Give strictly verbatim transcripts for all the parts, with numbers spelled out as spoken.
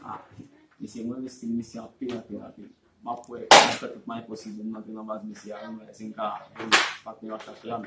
Ah, mesye, mwen renmen stil misye anpil, anpil, anpil. M ap wè, m ap fè tout mwayen posib pou m rantre nan baz misye a, mwen wè si m ka vin patnè yo ak sa k la.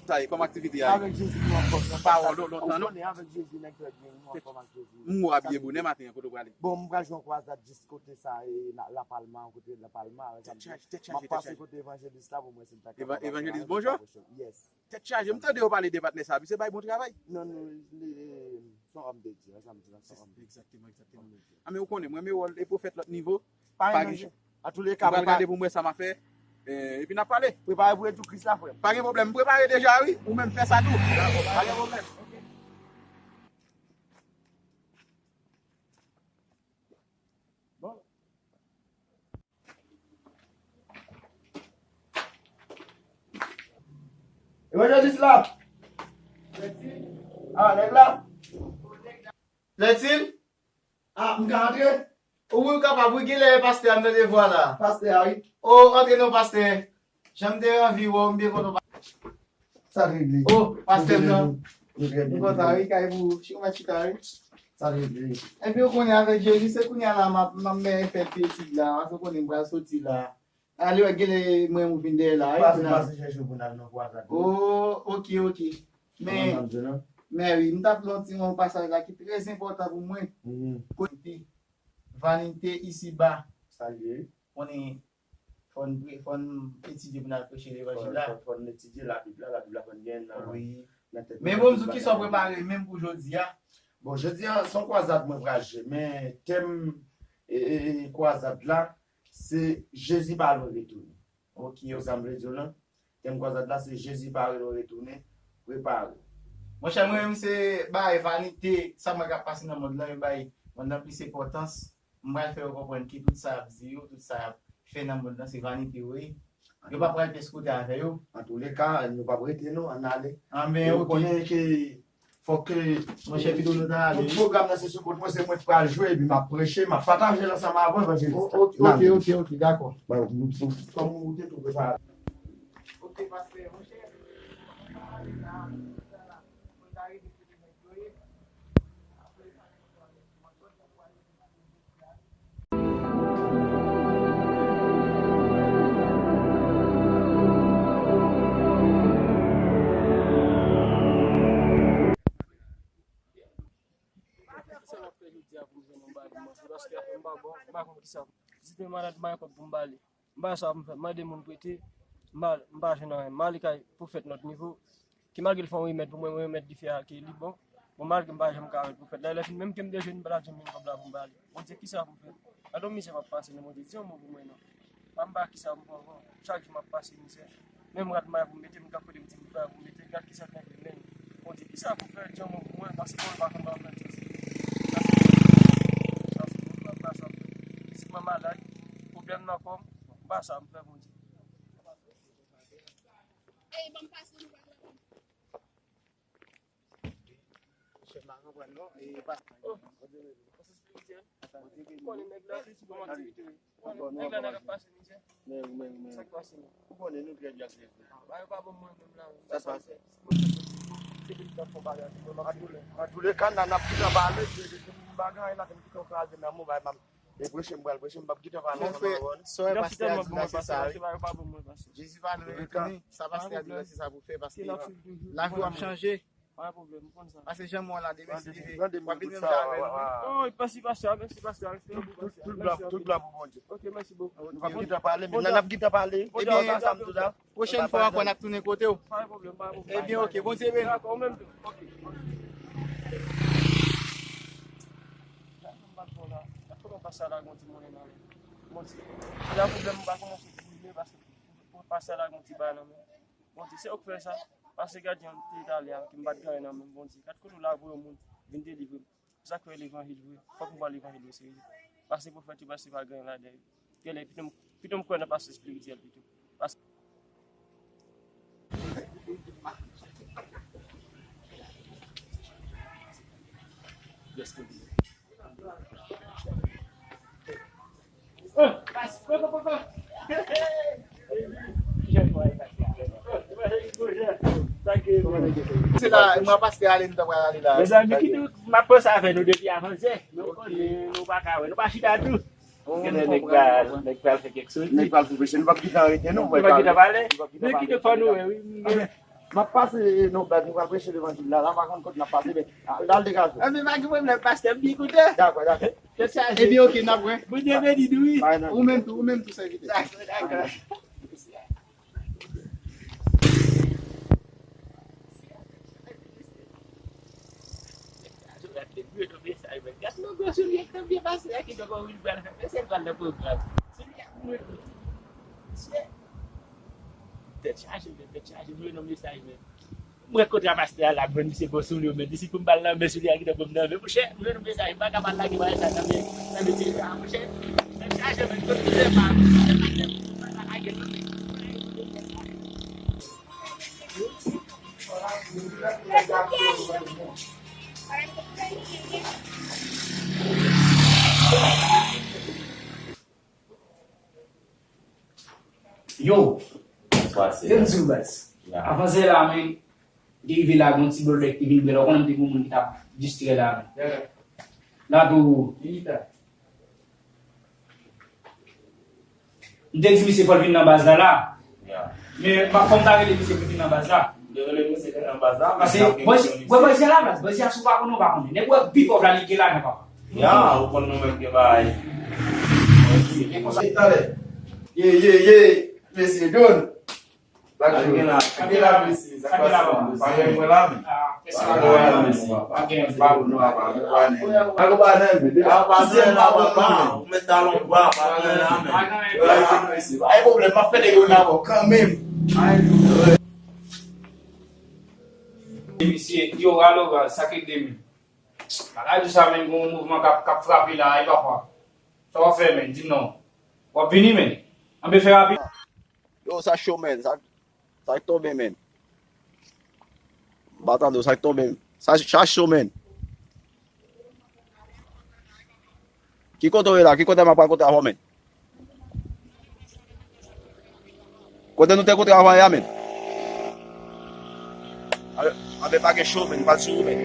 Sa ye, kòman aktivite a ye? Avèk Jezi, nou anfòm. Pawòl, lon-, lontan, non? Ou konnen, avèk Jezi, nèg trè byen, nou anfòm ak Jezi. M wè w abiye bonè maten an, kote w prale? Bon, m pral jwe yon kwazad jis kote sa, e, La, La Palma, kote La Palma, wè sa m di. Tèt chaje, tèt chaje, tèt chaje. M ap pase kote evanjelis la pou mwen, si m ta kapab. Evanjelis, bonjou. Yes. Tèt chaje, m tande yo pale de patnè sa, misye bay bon travay. Non, non, li, li, se yon òm de Dye, wè sa m di la, se yon òm de Dye. Egzakteman, egzakteman. A, men ou konnen, mwen, men wòl e pwofèt lòt nivo. Pa gen danje. Antouka, m pral gade pou m wè sa m a fè. Eh, epi n a pale. Prepare pou retou Kris la, frè m. Pa gen pwoblèm, m prepare deja, wi. Ou menm fè sa tou. Pa gen pwoblèm. Bon. Evanjelis la. Ah, nèg la. Lètil? Ah, m ka antre? Wi, ou kapab, wi, genlè pastè a m tande vwa la. Pastè a, wi. O, antre non, pastè. Jan m te anvi wè w, m byen kontan. Sa regle. O, pastè m nan. Nou trè byen. M kontan, wi, kay pou ou. Chita, wi. Sa regle. Epi ou konnen avèk Jezi, se kounye a la m ap, m ap men fè ti etid la, paske ou konnen m pral soti la. Ale wè, genlè mwen ou vin dèyè la, wi. Pase, pase chèche w pou n al nan kwazad. O, oke, oke. Men, men wi, m t ap fè yon ti, yon pasaj la ki trè enpòtan pou mwen. Kote vanite isiba. Sa l ye? Konnen fò n pre-, fò n etidye pou n al preche levanjil la. Fò, fò, fò n etidye Labib la, Labib la fò n gen nan, nan tèt nou. Wi. Men bon, m di w kisa w prepare menm pou jodi a? Bon, jodi a, se yon kwazad mwen pral jwe, men tèm, e, e, e, kwazad la, se Jezi pa lwen retounen. Oke, ou sa m vle di w lan? Tèm kwazad la, se Jezi pare nou retounen, prepare. Monchè, mwen menm se bay vanite, sa mwen k ap pase nan mond lan, yo bay mond lan plis enpòtans. M pral fè yo konprann ke tout sa y ap di yo, tout sa y ap fè nan mond lan, se vanite yo ye. Yo pa pral pyès kote avè yo. Antouleka, nou p ap rete non, ann ale. Anben, oke. Ou konnen ke Fòk ke, monchè, pito nou ta ale. Tout pwogram nan se sou kont mwen, se mwen ki pral jwe, epi m ap preche, m ap pataje l ansanm avè w, evanjelis la. O, oke, oke, oke, oke, dakò. Bon, nou, nou, kòm ou te tou prepare. Oke, pastè, monchè, nou ta ale la, nou ta la, nou ta rive kote nèg yo ye. Apre sa, nou pral, mwen, mwen, mwen, Sa m ap fè jodi a pou m jwenn yon bagay pou manje, paske afè m pa bon, m pa konn kisa. Si te malad, m pa gen kòb pou m ba li. M pa sa pou m fè, m mande moun prete, m pa, m pa jwenn anyen. M ale kay pwofèt lòt nivo, ki malgre l fè yon remèd pou mwen, yon remèd li fè a ke li bon. Bon, malgre m pa janm ka wè pwofèt la, lè fini, menm ke m te jwenn, m pa t ap janm jwenn kòb la pou m ba li. Bondye, kisa pou m fè? Gade yon mizè m ap pase, non, Bondye, di yon mo pou mwen, non. M pa, m pa ki sa pou m pran, bon, chak jou m ap pase mizè. Menm rad m pa pou m mete, m ka kote m di m pa pou m mete, gad ki sa k rive menm. Bondye, ki sa pou m fè, di yon mo pou mwen, paske mwen pa konn ba m nan tèt. Sa se bon, sa se bon, m pa sa m fè. Fizikman malad, pwoblèm nan kò m, m pa sa m fè, Bondye. Ey, ban m pase nou pral. Chèf la konprann non, e pa. Oh, pastè espirityèl. Ou konnen nèg la, kòman aktivite yo? Ou konnen nèg la, nèg ap pase mizè. Men, men, men. Sa k pase menm? Ou konnen nou trè byen ak Jezi. Ah, bagay pa bon mwen menm la. Sa pase. Se pou li t ap fè bagay pou mwen, m ap di. Antouleka, n ap gentan pale, se, se, se bagay la, se m gentan pale nan mo, bagay, m ap E preche m pral preche, m p ap kite w pale ansanm avè w non. Sa w wè pastè a di la, se sa wi. Jezi pa lwen retounen, sa pastè a di la, se sa pou fè, paske lavi w ap chanje. Pa gen pwoblèm, m konn sa. Paske jan mwen la, demen si Dye vle, w ap vin menm jan avè nou wi. Oh, mèsi pastè, mèsi pastè, respè pou pastè. Tout glwa, tout glwa pou Bondye. Ok, mèsi bokou. Nou p ap kite w pale, men n ap kite w pale. Ebyen, ansanm tou la. Pwochèn fwa ankò, n ap tounen kote w. Pa gen pwoblèm, pa gen pwoblèm. Ebyen, ok, Bondye beni. Dakò, ou menm tou. Ok. Gad kòman pastè a lage yon ti monnen nan men m. Bondye. Gen pwoblèm, m pa kòmanse brile paske pastè a lage yon ti bagay nan men m. Bondye, se ou k fè sa. Paske gad jan m te talè a, ke m pa t gen anyen nan men m, Bondye. Gad kote w la voye yon moun vin delivre m. Sa k fè levanjil vre, fòk m pran levanjil o serye. Pastè pwofèt yo, pastè pa gen anyen ladan yo. Genlè, pito m, pito m kwè nan pastè espirityèl pito. Paske Se la, mwen pastè ale, nou ta pral ale la. Mezanmi, ki nou, m ap panse avè nou depi avan yè. Nou konnen, nou pa ka wè, nou pa chita tou. Gen nèg pral, nèg pral fè kèk soti. Nèg pral pou preche, nou p ap gentan rete, non. Nou p ap gentan pale. Men ki de fò nou wè, wi. M ap pase, non, bèt, nou pral preche levanjil la, la, pa konn kote n ap pase, men, ah, n al degaje. Ah, men pa gen pwoblèm, pastè, m byen kontan. Dakò, dakò. Tèt chaje. Ebyen, oke, n ap wè. Bondye beni nou, wi. Ou menm tou, ou menm tou, sèvitè. Dakò, dakò. Gad longè mesaj, men. Gad longè soulye k nan pye pastè a ki poko vin pral fè. Men se l pral nan pwogram. Soulye a pou mwen tou. Mesye. Tèt chaje, men. Tèt chaje. Mwen nan mesaj, men. Mwen kontra pastè a la, mwen misye bon soulye, men. Disi pou m pral nan men soulye a ki nan bon nan men. Monchè, mwen nan mesaj, m pa ka pral lage bagay sa nan men. Nan men soulye a, monchè. Tèt chaje, men. Tout mizè pa, mizè pa, mizè pa lage, non. Yo, yo m di w baz. Avan yè la, men, m te rive la, gon ti blòdèt ki vin bwè la, w konnen m te gon moun ki t ap distrè la, men. La tou, M te di misye fò l vin nan baz la, la. Men, m ap, fò m ta rele misye pou l vin nan baz la. M te rele misye vin nan baz la, men... Paske, bòzye, bòzye a la baz, bòzye a si w pa konnen, w pa konnen. Nèg wè pi pòv la, li gen lajan, papa. Ya, ou konn nou menm gen bagay. Talè. Ye, ye, ye, mesye Don. Sa k gen la? Sa k gen la, mesye? Sa k pase la? Pa gen mwen la, men. Pa gen mwen la, mesye. Pa gen mwen la, men. Pa gen mwen la, men. Ou met talon ba, pa gen mwen la, men. Pa gen pwoblèm, m ap fè nèg yo nan kanmenm. Mesye, yo, alo, sa k gen, men? Bagay di sa, men, gon mouvman k ap, k ap frape la, e papa. Sa w ap fè, men? Di m non. W ap vini, men? Ann fè rapid. Yo, sa cho, men. Sa, sa k tonbe, men. M pa tande w, sa k tonbe. Sa, sa cho, men. Ki kote w ye la? Ki kote m ap rakonte avè w, men? Kote nou te kontre avè w a, men? Anben, anben, pa gen cho, men. M pral sou ou, men.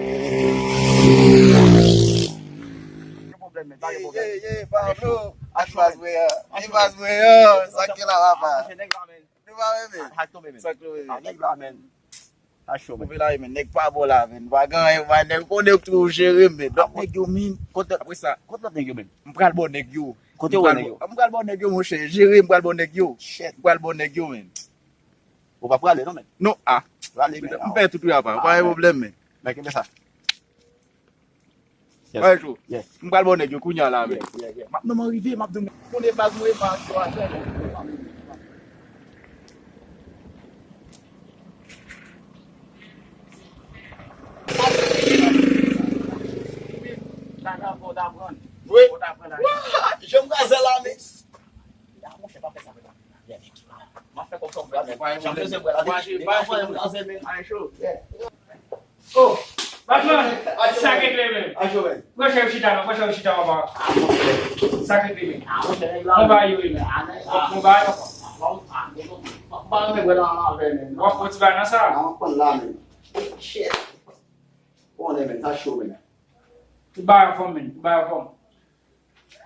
Pa gen pwoblèm, men. Pa gen pwoblèm. Ye, ye, ye, Pablo. Ak baz mwen an. Ak baz mwen an. Sa k la, papa? Nou pa renmen? Sa k tonbe, men. Sa k tonbe, men. A, nèg la, men. Sa cho, men. Koupe la, men. Nèg pa bon la, men. Pa gen anyen, pa nèg konnen ki tou jere, men. Donk, nèg yo, men. Kote, apre sa, kote lòt nèg yo, men? M pral ba nèg yo. Kote w wè nèg yo? M pral ba nèg yo, monchè. Jere, m pral ba nèg yo. Shit. M pral ba nèg yo, men. Ou pa prale, non, men? Non, a. Prale, men. M pè tout, wi, apa. Pa gen pwoblèm, men. Men, kenbe sa. Yes. Wè, Cho. Yes. M pral ba nèg yo kounye a la, men. Yeah, yeah, yeah. M ap nan rive, m ap di w, konnen baz mwen, baz yo atè. Lajan fò w ta pran. Wi. Fò w ta pran lajan. Wa! Jan m kraze la, men. Ya, monchè, pa fè sa, men. M ap fè kòb sa w vle, men. Jan m bezwen bwè la, men. Pa fè m kraze, men. Ay, Cho. Yeah. Oh, patwon, sa k regle, men. Pran chè yo chita non, pran chè yo chita, papa. Sa k regle, men. Mwen pa youri, men. Mwen pa youri. W ap pran ti bagay nan sa. Shit. Konnen, men, sa cho, men. Tout bagay anfòm, men. Tout bagay anfòm.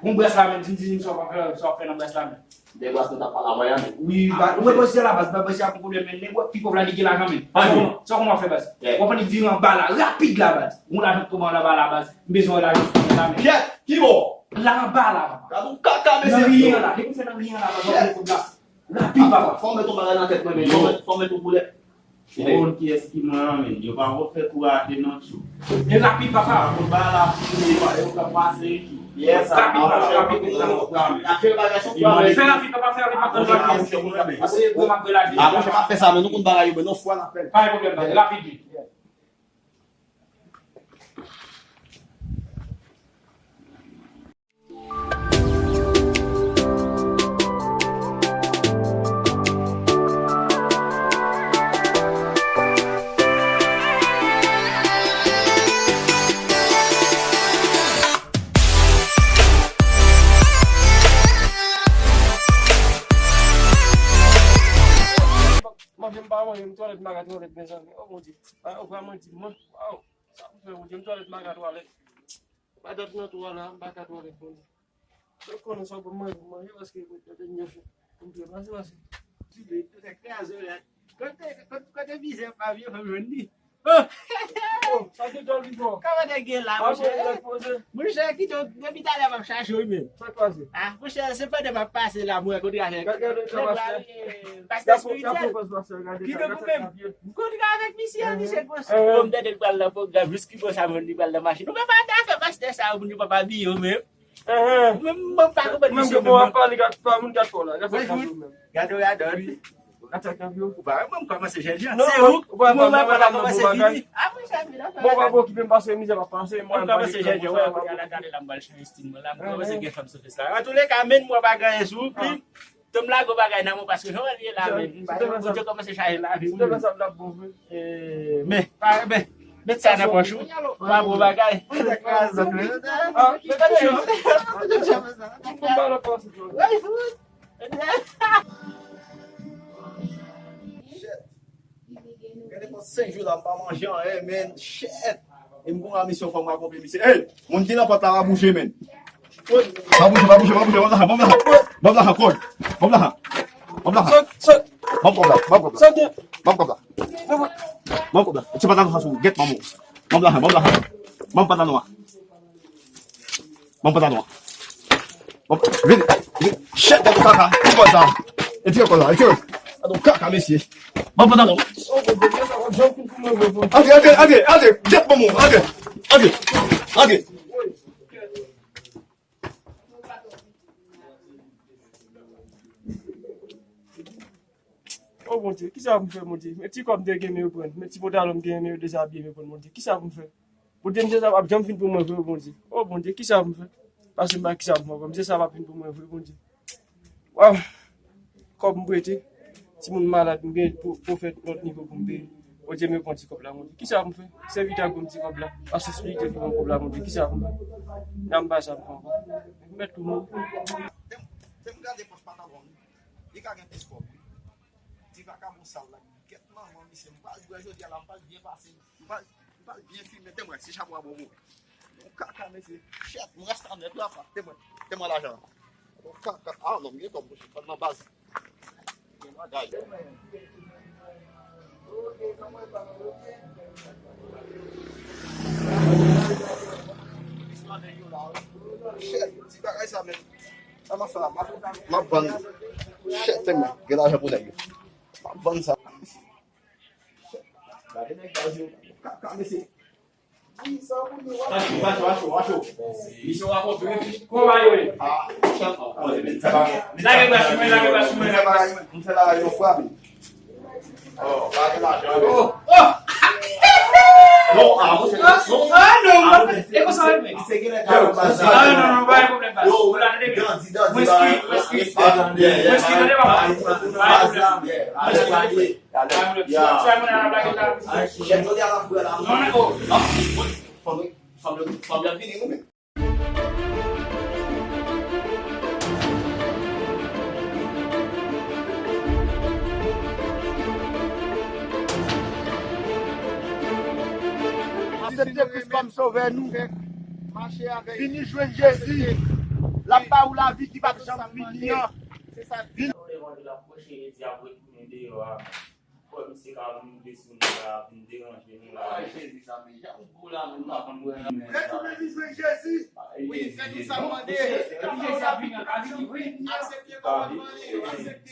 Bon, brès la, men, di m, di m sa w ap fè, sa w ap fè nan brès la, men. De brès nou t ap pale avè a, men. Wi, ba, ou wè bòzye a la baz, ba, bòzye a gon pwoblèm, men. Nèg wè pi pòv la, li gen lajan, men. Sa w konn, sa w konn w ap fè, baz? W ap annik vire anba la, rapid la, baz. Gon lajan k tonbe anba la, baz. M bezwen wè lajan sou kont la, men. Pyèt, ki bò? La anba la, papa. Gad yon kaka, mesye. Nan riyan la, depi w fè nan riyan la, baz, w ap gen kòb la. Rapid, papa. Fò w met yon bagay nan tèt mwen, men. Fò w met, fò w met yon koulè. Ou konn kiyès ki mwen an, men. Yo pa ko fè kou rate non, tchou. E rapid, papa. Ou ba la fini, pa yo ka pase, tchou. Yes, rapid, papa, rapid, rapid. Fè rapid, papa, fè rapid, papa. Pase gwo m ap relaje. Ah, monchè, pa fè sa, men nou konn bagay yo, men non, fwa n ap fè. Pa gen pwoblèm, papa. Rapid, wi. M pa manje, m twalèt, m pa ka twalèt, mezanmi. O Bondye. Ou vrèman di mwen. Waw. Sa pou fè, Bondye, m twalèt, m pa ka twalèt. Patat nan twò la, m pa ka twalèt, Bondye. Ou konnen sa pou manje, manje, paske mwen te gen fè. Pou m te pase, pase. Ti de, te kraze la. Kote, kote, kote mizè pa vye, fè m jwenn li. Oh! Oh, sa te dòl li fò. Kòman nèg ye la, monchè? Monchè, kite w, depi talè m ap chache w, men. Sa k pase? Ah, monchè, se pandan m ap pase la, mwen, kote avèk. Gade, gade, gade, pastè. Pastè espirityèl. Kite w menm. M kontre avèk misye, misye gwo. Bon, m tande l pral nan pwogram, jis ki bon sa, moun li pral nan machin. Ou menm pa ta fè pastè sa, moun yo pa pa biye w menm. Ou menm, mwen pa konprann misye menm. Gade w, gade w. Ou pa wè mwen, m kòmanse jèn jan. Se ou, mwen, mwen pa kòmanse vini. Mwen pa okipe m pase mizè pa pase. Mwen kòmanse jèn jan, wè, kounye a la, gade la, m pral chanje estil mwen la, m kòmanse gen fanm sou fes la. Antouleka, men mwen pa gen anyen sou ou, pi, tann m lage w bagay nan men w, paske jan w ye la, men, Bondye kòmanse chaje lavi m. Eh, men, pa, men, met sa nan pòch ou. Pa bon bagay. Shit. Gen nenpòt senk jou la, m pa manje anyen, men. Shit. E m gon misyon fò m akonpli, misye. Hey, moun ki nan pòt la, pa bouje, men. Pa bouje, pa bouje, pa bouje. Ban m lajan, ban m lajan. Ban m lajan, kòd. Ban m lajan. Ban m lajan. Ban m kòb la, ban m kòb la. Ban m kòb la. Ban m kòb la. Se pa nan sa sou, gèt manman. Ban m lajan, ban m lajan. Ban m pa nan nwa. Ban m pantalon an. Ban m, vini, vini. Shit, gade kaka. Ki bò sa? Retire kò la, retire. Gade kaka, mesye. Ban m pantalon an. Antre, antre, antre, antre. Gèt manman, antre. Antre. Antre. O Bondye, kisa pou m fè, Bondye? Men ti kòb m te gen, men yo pran. Men ti pantalon m gen, men yo dezabiye, men yo pran, Bondye. Kisa pou m fè? Bondye, mizè sa p ap janm fin pou mwen vre, o Bondye. O Bondye, kisa pou m fè? Pase m pa kisa pou m fè ankò. Mizè sa p ap fin pou mwen vre, Bondye. Waw! Kòb m prete. Timoun malad, m gen pwo-, pwofèt lòt nivo pou m peye. Bondye, men pran ti kòb la, Bondye. Kisa pou m fè? Sèvitè a ban m ti kòb la. Pase spirite pou pran kòb la, Bondye. Kisa pou m fè? Nan m pa sa m pran ankò. M mèt tou mouri. Te m, te m gade pòch pantalon li. Li ka gen plis kòb, wi. Ti vakabon sal la. Gèt manman, misye. M pral bwè jodi a la, m pral byen pase. M pral, m pral byen fimen. Te m wè, si chapo a bon, bon. Bon kaka, mesye. Shit, m rasta nèt la, pa. Te m wè, te m wè lajan. Bon kaka. Ah, non, m gen kòb, monchè. Fòk nan baz. Gen bagay. Shit, ti bagay sa, men. Sa m ap fè la, m ap, m ap vann. Shit, tèlman gen lajan pou nèg yo. M ap vann sa. Shit. Gade nèg baz yo. Kaka, mesye. Wi, sa pou nou. Wacho, wacho, wacho, wacho. Misyon akonpli, wi. Kòman yo ye? Ah, chan. Lage bas sou mwen, lage bas sou mwen, lage bas sou mwen. M fè bagay yon fwa, men. Oh, pa gen lajan, men. Oh, oh. Non, ah, monchè, non. Ah, non, non, e konsa, wi. Se gen lè ka yo pa sa. Ah, non, non, pa gen pwoblèm, baz. Yo, ou la, tande byen. Dandi, dandi, mwen ski, mwen ski. Mwen ski, tande, papa. Pa gen pwoblèm. Pa gen pwoblèm. Sa mwen ap lage la. Non, non, oh. Fanm, fanm, fanm, fanm vini, wi, men. Aksepte Kris kòm sovè nou. Vini jwenn Jezi. L ap ba ou lavi ki p ap janm fini an. Vini. Bò, misye ka moute sou nou la, vin deranje nou la. Ay, Jezi, sa men, jan ou gou la, nou pa konn wè la, men. Retounen vin jwenn Jezi. Wi, fè nou sa nou mande. Epi Jezi ap vini, ap vini, wi. Aksepte kòmandman li yo, aksepte.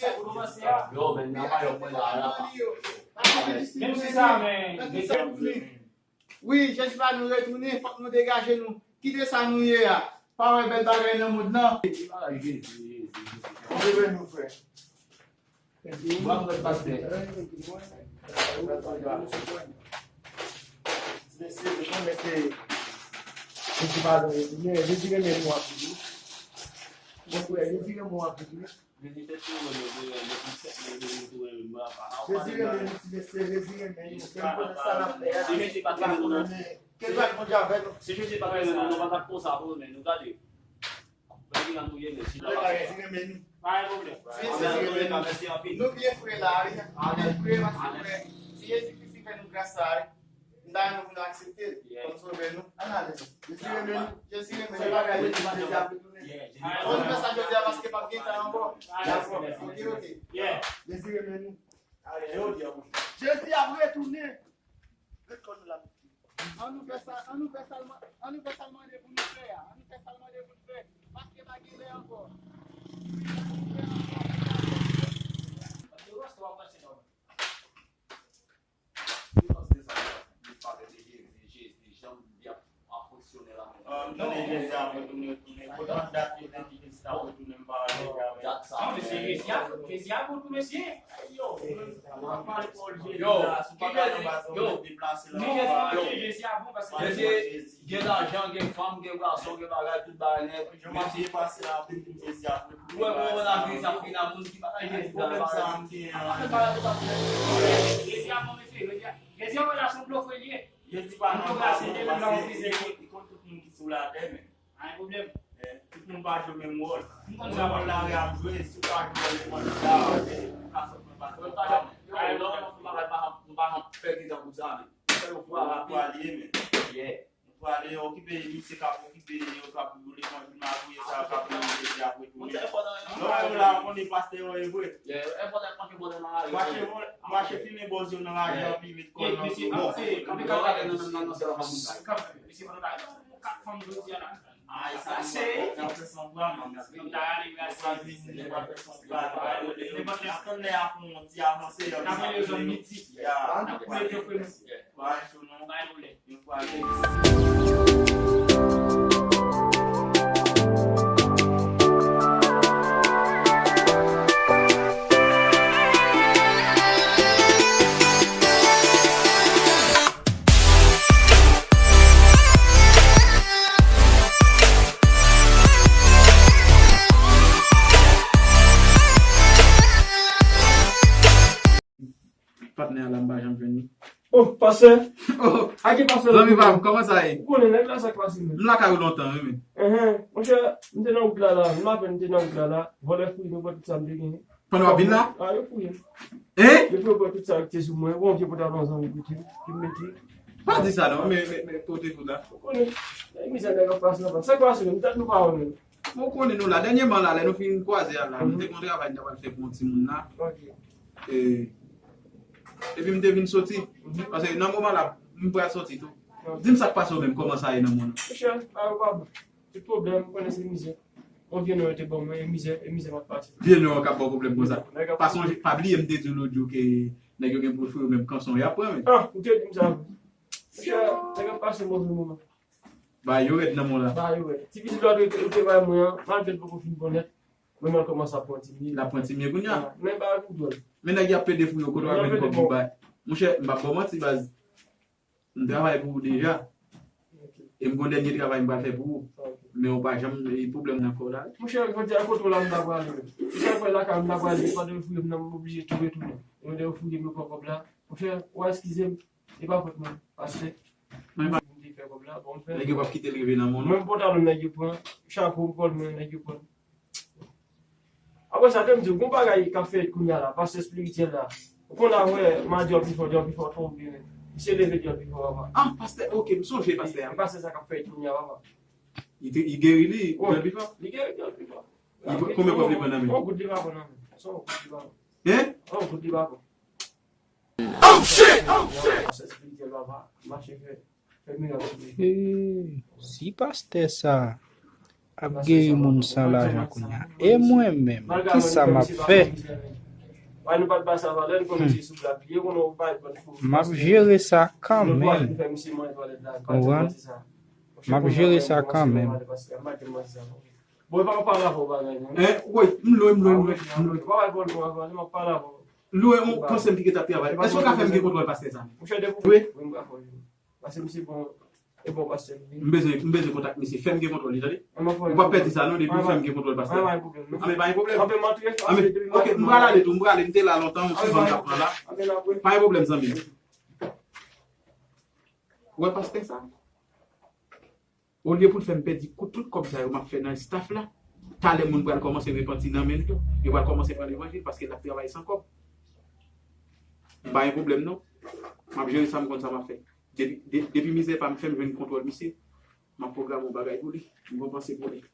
Yo, men, nan pa yon pwen la, la. Menm si sa, men, Jezi ap vini. Wi, Jezi pa nou retounen, fòk nou degaje nou. Kite sa nou ye a. Pa wè bèl bagay nan mond nan. Ay, Jezi, Jezi, Jezi. Leve nou, frè. Bwa frè pastè. Mesye, mwen mete Jezi pa nan retounen. Jezi renmen nou anpil, wi. Mon frè, Jezi renmen w anpil, wi. Jezi renmen nou, ti mesye, Jezi renmen nou. Kèlkeswa sa n ap fè a, Jezi pa nan retounen. Ke gras Bondye avè nou. Si Jezi pa nan retounen, nou pa t ap konsa pou nou, men nou gade. Jezi renmen nou. Pa gen pwoblèm. Mèsi, mèsi, mèsi. Nou byen fre la, wi. Nou byen fre, paske frè, si Jezi Kris fè nou gras sa, wi. M ta renmen pou nou aksepte l kòm sovè nou. Ann ale. Jezi renmen nou. Jezi renmen nou. Jezi ap retounen. Fò nou fè sa jodi a paske p ap gen tan ankò. Dakò. Ok, ok. Jezi renmen nou. Jezi ap retounen. Ret kò nou la. Ann nou fè sa, ann nou fè sa l man-, ann nou fè sa l mande pou nou fè a. Ann nou fè sa l mande pou nou fè. Paske pa gen lè ankò. Non, men se Jezi a pou tounen, tounen. Kontan dat yo te di Jezi t ap retounen, m pa wè Jezi avè. Non, men se Jezi a, Jezi a pou tounen, mesye. Yo, nou ap pale pawòl Jezi la, si w pa ka nan baz la, ou deplase la, ou pa Jezi a bon, paske Jezi, gen lajan, gen fanm, gen gason, gen bagay, tout bagay nèt. Jan m ap pase la, pou m di Jezi a pou tounen. Ou wè, bon, lavi sa fini a moun ki pa nan Jezi la, pwoblèm sa m gen an. Jezi a bon, mesye, Jezi a, Jezi a yon relasyon blofè li ye. Jezi pa nan baz la, li konn tout moun ki sou latè, men. Pa gen pwoblèm. Eh, tout moun pa jwe menm wòl. M konn sa. Wòl la ap jwe, si w pa jwe wòl, wòl la, ou ka sot nan baz la. M pa janm pèdi tan pou sa, men. Fè yo vwa rapid. Nou prale, men. Yeah. Nou prale, okipe misye k ap okipe yo, k ap levanjil magouye sa, k ap levanjil apre tou. Lòt moun la konnen pastè yo e vre. Mache, mache fimen bòz yo nan raje anpi met kò nan do. Bon, se kanpe kaka nan nan nan nan. Kat fanm jodi a la. Ay, sa se. N ap fè sanblan, man. N ap fè sanblan. N ap fè sanblan. N ap fè sanblan. N ap fè sanblan. N ap fè sanblan. N ap fè sanblan. Bay sou non. Bay nou lè. Yon fwa de. Patnè a la, m pa janm jwenn li. Oh, pastè. Oh, a ki pastè? Zanmi pa m, kòman sa ye? Ou konnen nèg la, sa k pase menm? M lakay ou lontan, wi, men. Enhen, monchè, m te nan wout la, la. M apèn m te nan wout la, la. Vòlè fouye m, yo pran tout sa m te genyen. Pandan w ap vin la? A, yo fouye m. Hein? Yo fouye, yo pran tout sa yo te sou mwen. Bon, vye pòtalan zanmi kote m, ki m mete. Pa di sa non, men, men, men, kote fout la? Ou konnen, nèg mizè nèg ap pase anba. Sa k pase menm? Tèt nou pa wè menm. Bon, ou konnen nou la. Dènyèman la, lè nou fin kwaze a la, nou te gen yon travay nou t ap al fè pou yon timoun la. Ok. E, epi m te vin soti. Paske nan moman la, m pral soti tou. Di m sa k pase w menm, kòman sa ye nan mond lan? Monchè, bagay yo pa bon. Tout pwoblèm, ou konnen se mizè. Bon, vye non yo te ban mwen, e mizè, e mizè m ap pase. Vye non yo k ap ba w pwoblèm konsa. Pa sonje, pa bliye m te di w lòt jou ke nèg yo gen pou yo menm kanson y ap pran, men. Ah, ou te di m sa vre. Monchè, nèg ap pase move moman. Bagay yo rèd nan mond la. Bagay yo rèd. Ti pitit la te, te bay mwen an, malgre l poko fin bon nèt, mwen menm kòmanse ap pran ti mye. L ap pran ti mye kounye a. Ah, men bagay pou dwòl. Men nèg y ap pede fouye w kote w ap jwenn kòb yo bay. Monchè, m p ap ba w manti, baz. M travay pou ou deja. Ok. E m gon dènye travay m pral fè pou ou. Ok. Men ou pa janm, e pwoblèm nan kò w la. Monchè, jodi a kote w la m ta prale. Ou sa kwè lakay m ta prale, pandan yo fouye m nan m oblije tou retounen. Yo lè yo fouye m yo pran kòb la. Monchè, ou eskize m. E pa fòt mwen, pastè. Mwen pa. Mwen te fè kòb la, bon, m fè. Nèg yo p ap kite l rive nan mond. Mwen, m pantalon nèg yo pran, chapo m, kòl mwen, nèg yo pran. Apre sa, te m di w, gon bagay k ap fèt kounye a la, pastè espirityèl la. Ou konn a wè, m a di w pi fò, di w pi fò, twò oubyen. Misye leve di w pi fò, papa. Ah, pastè, ok, m sonje pastè a. E pastè sa k ap fèt kounye a, papa. Li te, li geri li, di w pi fò? Wi, li geri di w pi fò. Konbyen kòb li pran nan men? On goud li pa pran nan men. Se on goud li pa pran. Hein? On goud li pa pran. Oh shit! Oh shit! Pastè espirityèl papa, mache fè, fè mirak pou li. Ee, si pastè sa ap geri moun san lajan kounye a, e mwen menm, kisa m ap fè? Wè, nou pa t ba sa valè, nou konnen se sou blag li ye, konnen w pa t ban fou. M ap jere sa kanmenm. Konprann? M ap jere sa kanmenm. Bon, e pa, pa la pou bagay, non. Eh, woy, m lwe, m lwe, m lwe, m lwe. Pa bay pwoblèm, pa bay pwoblèm, pa la pou. Lwe, yon konsèy ki gentan travay. Èske w ka fè m gen kontwòl pastè sa? Monchè, depi wi, wi, m ka fè w. Paske misye bon, e bon pastè li. M bezwen, m bezwen kontak misye. Fè m gen kontwòl li, tande? Ou p ap pèdi sa, non, depi w fè m gen kontwòl pastè. Anben, pa gen pwoblèm. Anben, ok, m pral ale tou, m prale, m te la lontan, yon ti zòn k ap pran la. Pa gen pwoblèm, zanmi m. Ou wè pastè sa? Olye pou l fè m pèdi kout, tout kòb sa yo m ap fè nan staff la, Talè moun pral kòmanse repanti nan men l tou. Yo pral kòmanse pran levanjil paske l ap travay san kòb. M pa gen pwoblèm non. M ap jere sa m konn sa m ap fè. Depi, de, depi mizè pa m fè m jwenn kontwòl misye, m ap pwograme yon bagay pou li. M gon panse pou li.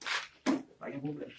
Pa gen pwoblèm.